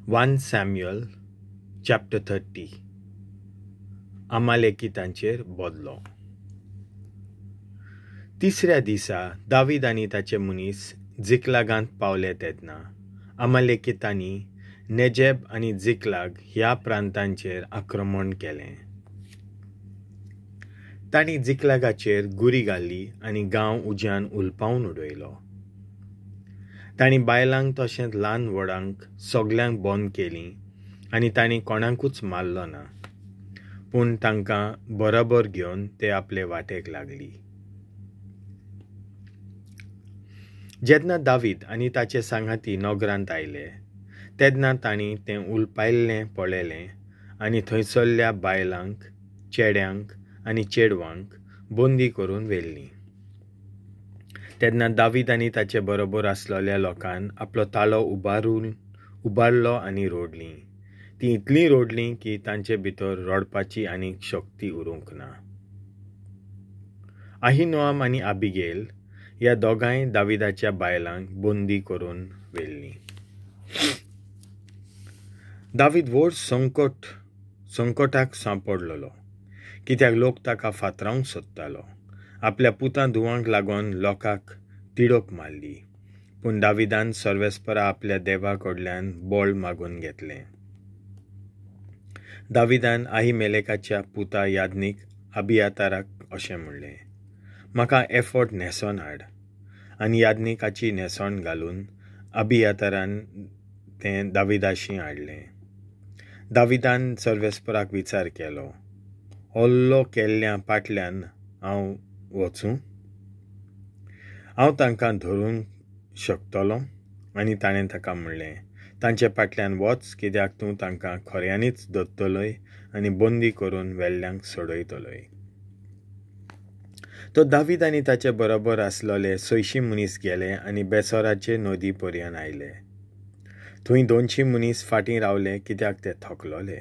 1 Samuel chapter 30. अमालेकितांचेर बदलो. तिसऱ्या दिसा दावीद आनी ताचे मनीस झिकलागांत पावले तेन्ना अमालेकितांनी नेजेब आनी झिकलाग ह्या प्रांतांचेर आक्रमण केलें. तांणी झिकलागाचेर गुरी घाली आनी गांव उज्यान उलपावन उडयलो. तांणी बायलांक तशेंच ल्हान व्हडांक सगल्यांक बंद केलीं आनी तांणी कोणाकूच मारलो ना, पूण तांकां बरोबर घेवन ते आपले वाटेक लागली. जेन्ना दावीद आनी ताचे सांगाती नगरांत आयले तेन्ना तांणी तें उलपायल्लें पळयलें आनी थंयसरल्या बायलांक, चेड्यांक आनी चेडवांक बंदी करून व्हेल्लीं. तेन्ना दावीद आनी ताचे बरोबर आसलेल्या लोकान आपलो तालो उबारलो आनी रोडलीं. तीं इतलीं रोडलीं की तांचे भितर रडपाची आनी शक्ती उरूंक ना. अहिनोआम आनी आबिगेल ह्या दोगांय दाविदाच्या बायलांक बंदी करून व्हेल्लीं. दावीद व्हड संकटाक सांपडलेलो, कित्याक लोक ताका फातरावंक सोदतालो. आपल्या पुतां धुवांक लागून लोकांक तिडक मारली, पूण दाविदान सर्वेस्परा आपल्या देवा कडल्यान बळ मागून घेतलें. दाविदान आहिमेलेकाच्या पुता याज्ञीक अबियाताराक अशें म्हणलें, म्हाका एफोर्ट न्हेसोन हाड. आनी याज्ञिकाची न्हेसण घालून अबियातारान तें दाविदाशी हाडलें. दाविदान सर्वेस्पराक विचार केलो, हल्लो केल्ल्या पाटल्यान हांव वचूं? हांव तांकां धरूंक शकतलो? आनी ताणें ताका म्हणलें, तांचे फाटल्यान वच, कित्याक तूं तांकां खऱ्यांनीच धरतलोय आनी बंदी करून वेल्ल्यांक सोडयतलोय. तो दावीद आनी ताचे बरोबर आसलेले 600 मनीस गेले आनी बेसोराचे नदी पर्यंत आयले. थंय 200 मनीस फाटीं रावले, कित्याक ते थकलोले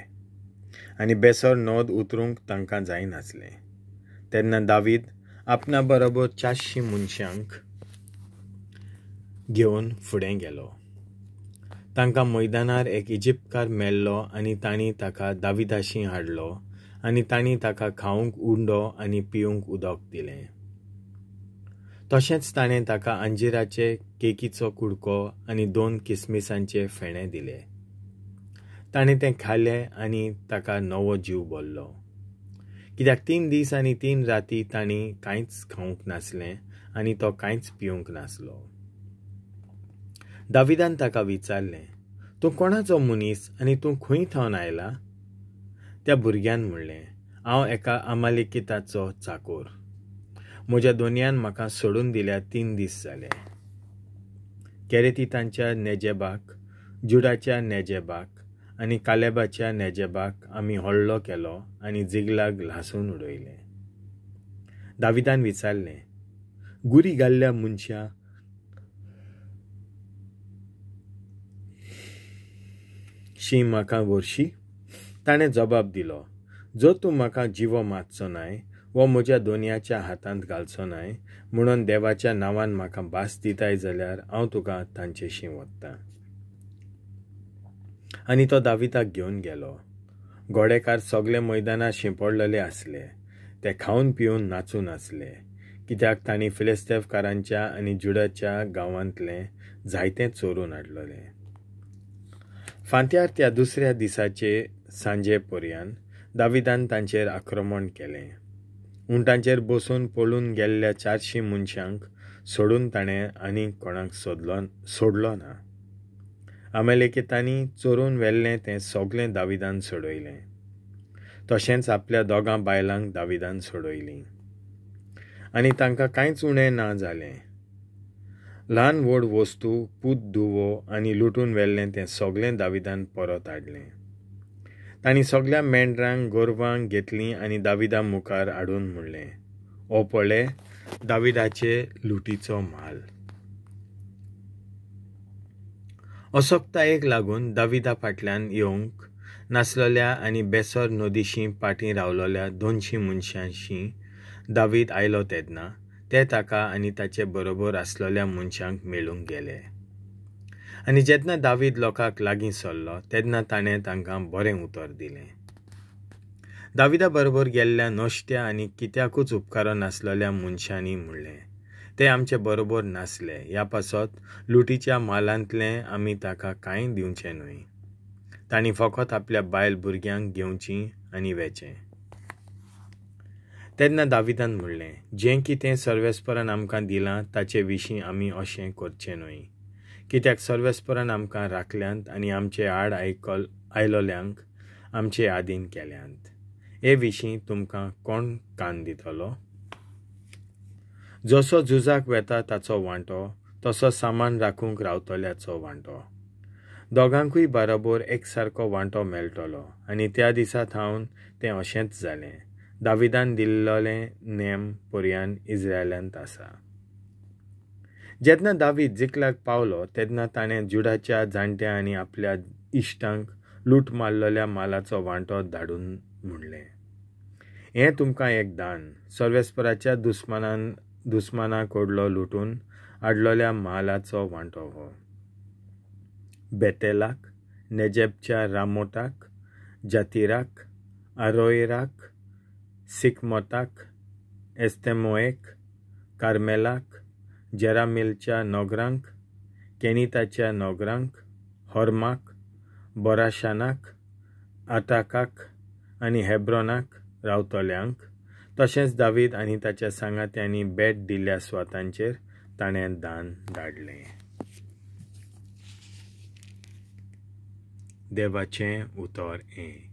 आनी बेसोर नद उतरूंक तांकां जायनासलें. तेन्ना दावीद आपणा बरोबर 400 मनशांक घेवन फुडें गेलो. तांकां मैदानार एक इजिप्तकार मेल्लो आनी तांणी ताका दाविदाशी हाडलो आनी तांणी ताका खावंक उंडो आनी पिवंक उदक दिलें. तशेंच ताणें ताका अंजिराचे केकीचो कुडको आनी 2 किसमिसांचे फेणे दिले. ताणें तें खालें आनी ताका नवो जीव भरलो, कित्याक 3 दीस आनी 3 राती तांणी कांयच खावंक नासलें आनी तो कांयच पिवंक नासलो. दाविदान ताका विचारलें, तूं कोणाचो मनीस आनी तूं खंय थावन आयला? त्या भुरग्यान म्हणलें, हांव एका अमालेकिताचो चाकोर. म्हज्या दोनयान म्हाका सोडून दिल्यार 3 दीस जाले. केरेतितांच्या नेजेबाक, जुडाच्या नेजेबाक आनी कालेबाच्या नेजेबाक आमी हल्लो केलो आनी झिगलाग ल्हासून उडयलें. दाविदान विचारलें, गुरी घाल्ल्या मनशा शी म्हाका व्हरशी? ताणें जबाब दिलो, जर तूं म्हाका जिवो मारचो नाय वो म्हज्या दोनयाच्या हातांत घालचो नाय म्हणून देवाच्या नांवान म्हाका भास दिताय जाल्यार हांव तुका तांचेशी वता. आनी तो दाविदाक घेवन गेलो. घोडेकार सगळे मैदानार शिंपडलेले आसले. ते खावन पिवन नाचून आसले, कित्याक तांणी फिलिस्तेवकारांच्या आनी जुडाच्या गांवांतलें जायतें चोरून हाडलेलें. फांत्यार त्या दुसऱ्या दिसाचे सांजे पर्यंत दाविदान तांचेर आक्रमण केलें. उंटांचेर बसून पळून गेल्ल्या 400 मनशांक सोडून ताणें आनी कोणाक सोडलो ना. अमालेकितांनी चोरून व्हेल्लें तें सगलें दाविदान सोडयलें. तशेंच आपल्या 2 बायलांक दाविदान सोडयलीं आनी तांकां कांयच उणें ना जालें. ल्हान व्हड वस्तू, पूत धुवो आनी लुटून व्हेल्लें तें सगलें दाविदान परत हाडलें. तांणी सगल्या मेंढरांक, गोरवांक घेतलीं आनी दाविदा मुखार हाडून म्हणलें, हो पळय दाविदाचे लुटीचो म्हाल. असक्तायेक लागून दाविदा फाटल्यान येवंक नासलेल्या आनी बेसर नदीशी फाटीं रावलेल्या 200 मनशांशी दावीद आयलो तेन्ना ते ताका आनी ताचे बरोबर आसलेल्या मनशांक मेळूंक गेले. आनी जेन्ना दावीद लोकांक लागीं सरलो तेन्ना ताणें तांकां बरें उतर दिलें. दाविदा बरोबर गेल्ल्या नश्ट्या आनी कित्याकूच उपकारो नासलेल्या मनशांनी म्हणलें, ते आमचे बरोबर नासले, ह्या पासत लुटीच्या मालांतलें आमी ताका कांय दिवचें न्हय. तांणी फकत आपल्या बायल भुरग्यांक घेवचीं आनी वेचें. तेन्ना दाविदान म्हणलें, जें कितें सर्वेस्परान आमकां दिलां ताचे विशीं आमी अशें करचें न्हय, कित्याक सर्वेस्परान आमकां राखल्यांत आनी आमचे आड आयलोल्यांक आमचे आदीन केल्यांत. हे विशीं तुमकां कोण कान दितलो? जसो झुजाक वेता ताचो वांटो, तसो सामान राखूंक रावतल्याचो वांटो. दोगांकूय बरोबर एक सारको वांटो मेळटलो. आनी त्या दिसा थावन तें अशेंच जालें. दाविदान दिल्लोलें नेम पर्यान इस्रायलांत आसा. जेन्ना दावीद जिकलाक पावलो तेन्ना ताणें जुडाच्या जाणट्या आनी आपल्या इश्टांक लूट मारलेल्या मालाचो वांटो धाडून म्हणलें, हें तुमकां एक दान, सर्वेस्पराच्या दुस्माना कडलो लुटून हाडलेल्या मालाचो वांटो हो. बेतेलाक, नेजेबच्या रामोटाक, जातिराक, आरोयराक, सिकमोताक, एस्तेमोएक, कार्मेलाक, जेरामिलच्या नगरांक, केनिताच्या नगरांक, होर्माक, बोराशानाक, आताकाक आनी हेब्रोनाक रावतल्यांक. तशेंच दावीद आनी ताच्या सांगात्यांनी भेट दिल्ल्या सुवातांचेर ताणें दान धाडलें. देवाचें उतर हें.